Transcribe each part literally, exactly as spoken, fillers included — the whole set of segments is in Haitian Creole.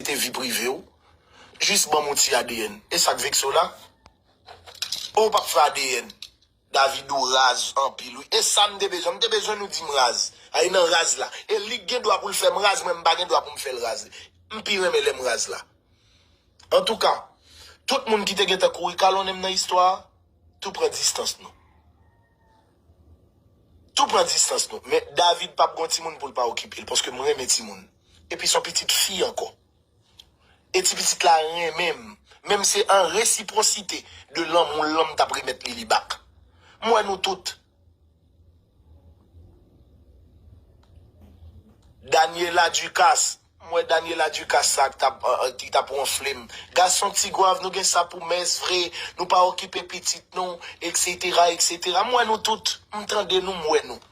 te vi prive w. Jis ban m yon ti A D N. E sa k vekse w la? Ou p ap fè A D N. David ou raz anpil wi. E sa m te bezwen. M te bezwen nou di m raz. Ay nan raz la. E li k gen dwa pou l fè m raz, mwen m pa gen dwa pou m fè l raz. M pi renmen lè m raz la. Antouka, tout moun ki te gentan kouri kalonnen m nan istwa a, tou pran distans nou. Tou pran distans nou. Men David p ap gon timoun pou l pa okipe l, paske m renmen timoun. Epi s on pitit fi ankò. E ti pitit la renmen m. Menm se an resipwosite de lanmou l lan m t ap remèt li li bak. M wè nou tout. Daniela Ducasse, m wè Daniela Ducasse sa k t ap, eh, eh, ki t ap wonfle m. Gason Tigwav, nou gen sa pou mès vre, nou pa okipe pitit nou, etsetera, etsetera. M wè nou tout, m tande nou, m wè nou.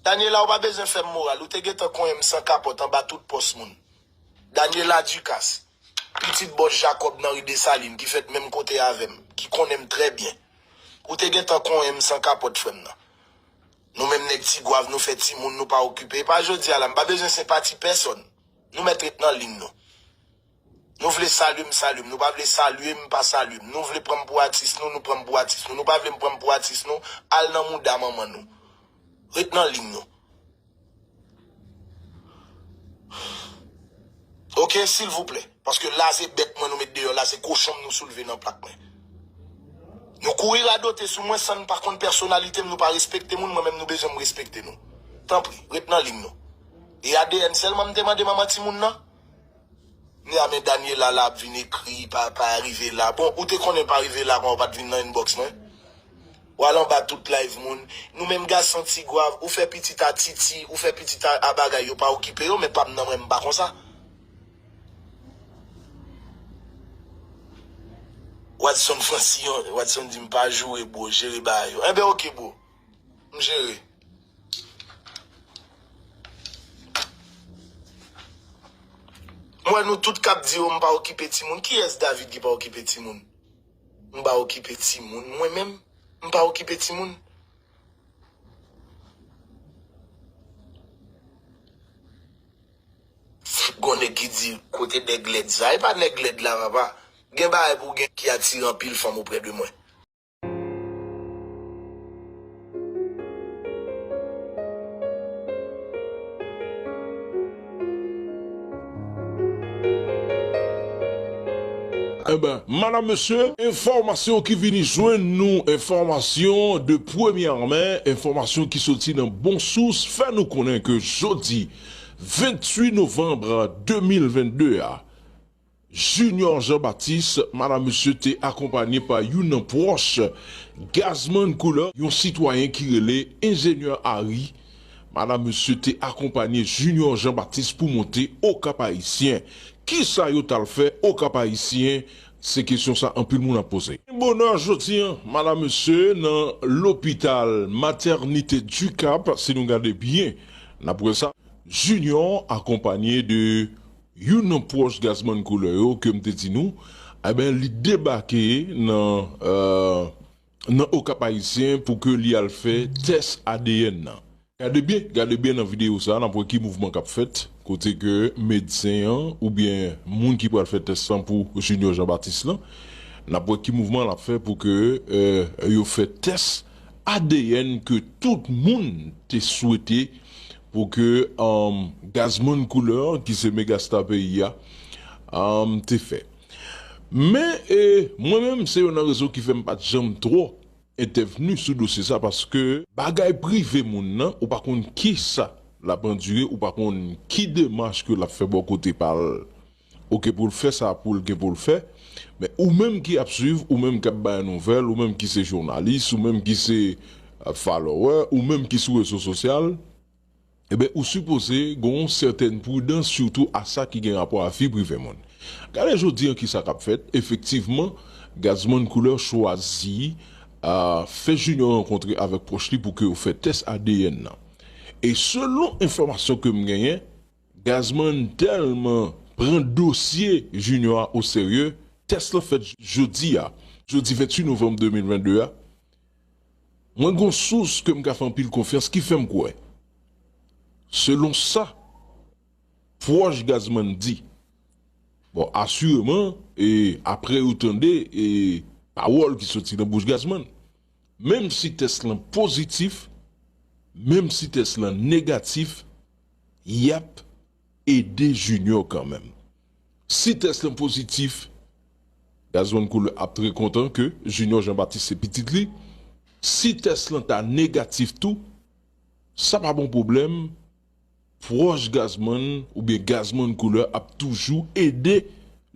Daniela, ou pa bezwen fè m moral, ou te gentan konyen m san kapòt anba tout pòs moun. Daniela Ducasse, pitit bòs Jakòb nan ri Desalin, ki fèt menm kote avè m, ki konnen m trè byen. Ou te gentan konyen m san kapòt, frè m nan. Nou menm nèg Tigwav, nou fè timoun, nou pa okipe. E pa jodi a la, m pa bezwen senpati pèsòn. Nou mèt ret nan liy nou. Nou vle salye m, salye m. Nou pa vle salye m, pa salye m. Nou vle pran m pou atis nou, nou pran m pou atis nou. Nou pa vle m pran m pou atis nou, al nan mouda manman nou. Ret nan liy nou. Oke, silvouplè. Paske la se bèt mwen nou met deyò, la se kochon m nou soulve nan plak mwen. Nou kouri radote sou mwen san n pa konn pèsonalite m, nou pa respekte moun, mwen menm nou bezwen m respekte nou. Tanpri, ret nan liy nou. E A D N sèlman m te mande manman timoun nan? Ni a men Daniela la ap vin ekri, pa, pa rive la. Bon, ou te konnen pa rive la, kòman w pa t vin nan inbox mwen? W al anba tout live moun. Nou menm gason Tigwav, ou fè pitit a Titi, ou fè pitit a, a bagay, yo pa okipe yo, men pa m nan mwen, m pa konsa. Watson Francillon, Watson di m pa joure, bro, jere bagay yo. Enben, oke, bro. M jere. M wè nou tout k ap di yo m pa okipe timoun. Kiyès David ki pa okipe timoun? M pa okipe timoun. Mwen menm, m pa okipe timoun. Gon nèg ki di, kote nèg lèd sa? E pa nèg lèd la, papa. Gen bagay pou gen ki atire anpil fanm oprè de mwen. Enben, madam, mesye, enfòmasyon ki vini jwenn nou, enfòmasyon de premyè men, enfòmasyon ki soti nan bon sous, fè nou konnen ke jodi venntuit novanm de mil vennde a, Junior Jean Baptiste, madam, mesye, te akonpanye pa youn nan pwòch Gazman Couleur, yon sitwayen ki rele Enjenyè Harry. Madam, mesye, te akonpanye Junior Jean Baptiste pou monte Okap Ayisyen. Kisa yo t al fè Okap Ayisyen? Se kesyon sa anpil moun ap poze. Bonè jodi a, madam, mesye, nan lopital Maternité du Cap, si nou gade byen, n ap wè sa. Junior akonpanye de youn nan pwòch Gazman Couleur yo ke m te di nou, enben, li debake nan, euh, nan Okap Ayisyen pou ke li al fè tès A D N nan. Gade byen, gade byen nan videyo sa a, n ap wè ki mouvman k ap fèt, kote ke medsen an, oubyen moun ki pral fè tès lan pou Junior Jean Baptiste lan, n ap wè ki mouvman l ap fè pou ke, euh, yo fè tès A D N ke tout moun te swete pou ke, um, Gazman Couleur, ki se megastar peyi a, um, te fè. Men, e, mwen menm, se youn nan rezon ki fè m pa t janm twò entèvni sou dosye sa, paske bagay prive moun nan, ou pa konn kisa l ap andire, ou pa konn ki demach ke l ap fè bò kote pa l. Oke, pou l fè sa, pou l gen pou l fè. Men ou menm ki ap swiv, ou menm k ap bay nouvèl, ou menm ki se jounalis, ou menm ki se, euh, follower, ou menm ki sou rezo sosyal, enben, ou sipoze gen yon sètèn pridans, sitou a sa ki gen rapò a vi prive moun. Gade jodi an kisa k ap fèt. Efektivman, Gazman Couleur chwazi, euh, fè Junior rankontre avèk pwòch li pou ke yo fè tès A D N nan. E selon enfòmasyon ke m genyen, Gazman tèlman pran dosye Junior a oserye, tès lan fèt jodi a, jodi venntuit novanm de mil vennde a. Mwen gon sous ke m ka fè anpil konfyans ki fè m kwè, selon sa pwòch Gazman di. Bon, asireman, e, apre yo tande, e, pawòl ki soti nan bouch Gazman. Menm si tès lan pozitif, menm si tès lan negatif, y ap ede Junior kanmenm. Si tès lan pozitif, Gazman Koulè ap trè kontan ke Junior Jean Baptiste se pitit li. Si tès lan ta negatif tou, sa pa bon pwoblèm. Pwòch Gazman oubyen Gazman Koulè ap toujou ede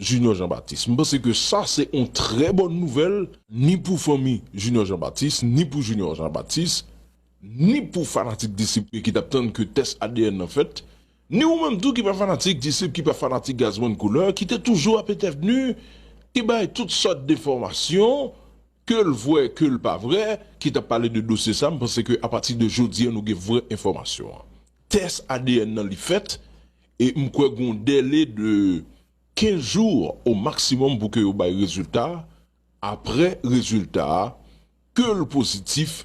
Junior Jean Baptiste. M panse ke sa se yon trè bòn nouvèl, ni pou fanmi Junior Jean Baptiste, ni pou Junior Jean Baptiste, ni pou fanatik Disip ki t ap tann ke tès A D N nan fèt, ni ou menm tou ki pa fanatik Disip, ki pa fanatik Gazman Koulè, ki te toujou ap entèvni, ki bay tout sòt enfòmasyon, ke l vrè, ke l pa vrè, ki t ap pale de dosye sa, m panse ke apati de jodi a, nou gen vrè enfòmasyon an. Tès A D N nan li fèt, e m kwè gen yon dèle de kenz jou o maksimòm pou ke yo bay rezilta a. Apre rezilta a, ke l pozitif,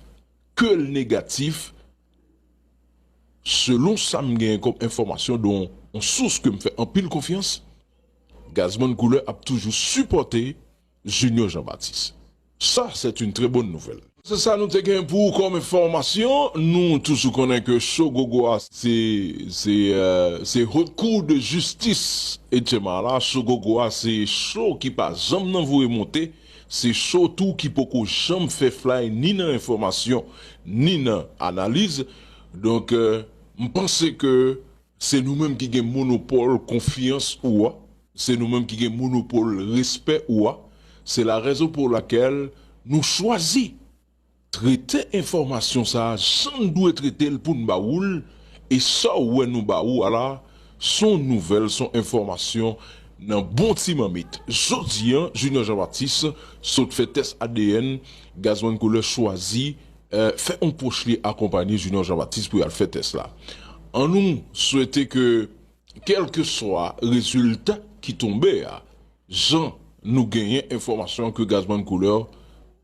ke l negatif, selon sa m genyen kòm enfòmasyon de yon, yon sous ke m fè anpil konfyans, Gazman Koulè ap toujou sipòte Junior Jean Baptiste. Ça, c'est une très bonne nouvelle. Se sa nou te gen pou ou kòm enfòmasyon. Nou toujou konnen ke cho gogo a se, se, euh, se Haute Cour de Justice H M R la. Cho gogo a se cho ki pa janm nan voye monte. Se cho tou ki poko janm fè flay ni nan enfòmasyon, ni nan analiz. Donk, euh, m panse ke se nou menm ki gen monopòl konfyans ou a, se nou menm ki gen monopòl respè ou a. Se la raison pour laquelle nou chwazi trete enfòmasyon sa a jan n dwe trete l pou n ba ou l, e sa w wè nou ba ou a la, s on nouvèl, s on enfòmasyon nan bon ti mamit. Jodi a, Junior Jean Baptiste sot fè tès A D N, Gazman Koulè chwazi, eh, fè yon pwòch li akonpaye Junior Jean Baptiste pou y al fè tès la. An nou swete ke, kèlkeswa rezilta ki tonbe a, jan nou genyen enfòmasyon ke Gazman Koulè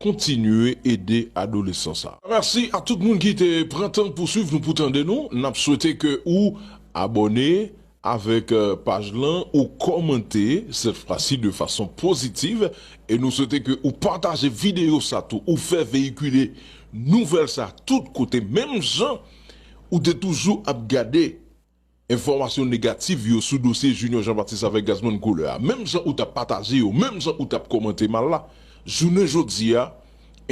kontinye ede adolesan sa. Mèsi a tout moun ki te pran tan pou swiv nou, pou tande nou. N ap swete ke ou abòne avèk, euh, paj lan, ou kòmante, cette fois-ci de façon positive, e nou swete ke ou pataje videyo sa tou, ou fè veyikile nouvèl sa tout kote, menm jan ou te toujou ap gade enfòmasyon negatif yo sou dosye Junior Jean Baptiste avèk Gazman Koulè a. Menm jan ou t ap pataje yo, menm jan ou t ap kòmante mal la, jounen jodi a,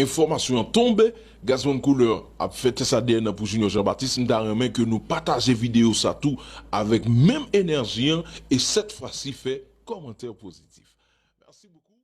enfòmasyon an tonbe, Gazman Koulè ap fè tès A D N nan pou Junior Jean Baptiste. M ta renmen ke nou pataje videyo sa tou avèk menm enèji an, e cette fois-ci fè kòmantè pozitif. Mèsi bokou.